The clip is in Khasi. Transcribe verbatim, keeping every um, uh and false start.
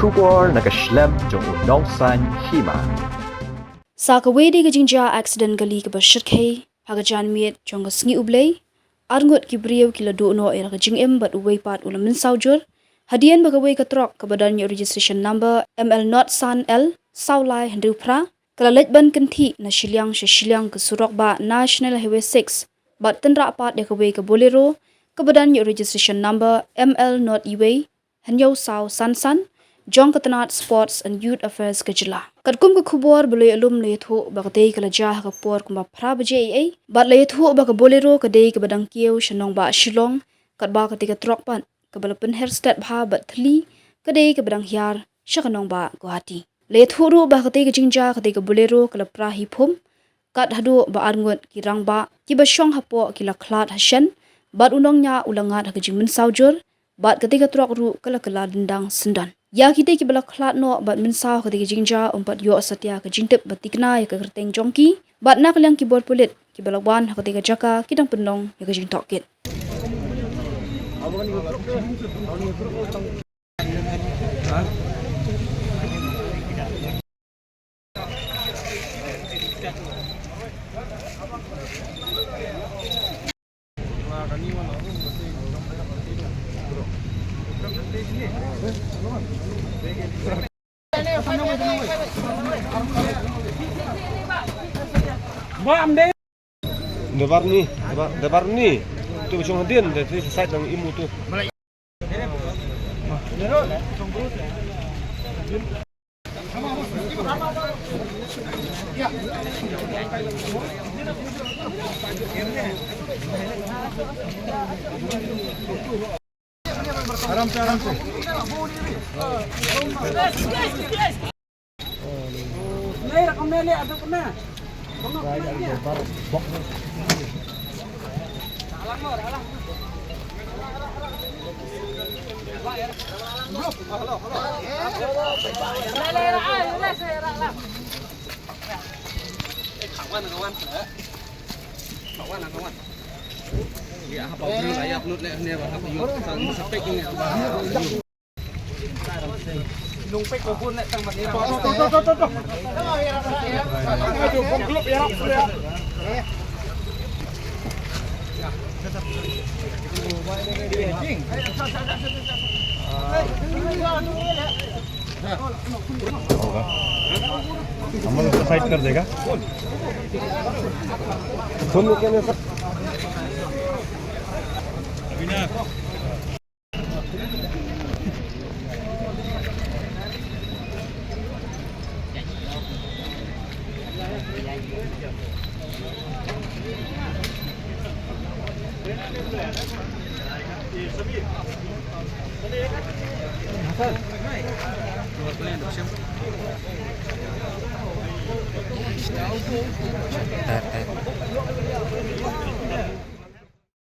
Khubor na ka shlem jong u Nongsaiñ Hima. Sa kawei de ka jingjia accident kali kaba shyrkhei ha ka janmiet jong ka sngi U Blei, arngut ki briew ki la duh noh ïa la ka jingim bad uwei pat u la mynsaw jur, hadien ba kawei ka trok kaba don ïa u registration number M L not san L saw lai hynriew phra ka la leit ban kynthih na shiliang sha shiliang ka surok ba National Highway six bad tynrah pat ïa kawei ka Bolero kaba don ïa u registration number M L not uwei hynñiew saw san san jong ka tnat Sports and Youth Affairs ka jylla. Katkum ka khubor ba la ïalum la ïathuh ba katei ka la jia ha ka por kumba phra baje eiei bad la ïathuh ba ka Bolero ka dei kaba dang kiew sha nongbah Shillong, katba katei ka trok pat kaba la pynher stet bha bad thylli ka dei kaba dang hiar sha ka nongbah Guwahati. La ïathuh ruh ba katei ka jingjia katei ka Bolero ka la pra hi phum kat haduh ba arngut ki rangbah kiba shong hapoh ki la khlad ha shen bad u nongñiah u la ngat ha ka jingmynsaw jur bad katei ka trok ruh ka la kylla dyndang syndon. Ïa kitei kiba la khlad noh bad mynsaw ha katei ka jingjia ym pat ïoh satia ka jingtip ba tikna ïa ka kyrteng jong ki bad na ka liang ki bor pulit kiba la wan ha katei ka jaka ki dang pynlong ïa ka jingtohkit. Debar ni, debar, debar ni. Tu bishong hadien, de tu side dang imu tu. आराम से, आराम से। नहीं, रकम नहीं ले, अदब ना। होगा। हम लोग को साइड कर देगा। फोन में क्या नहीं सर?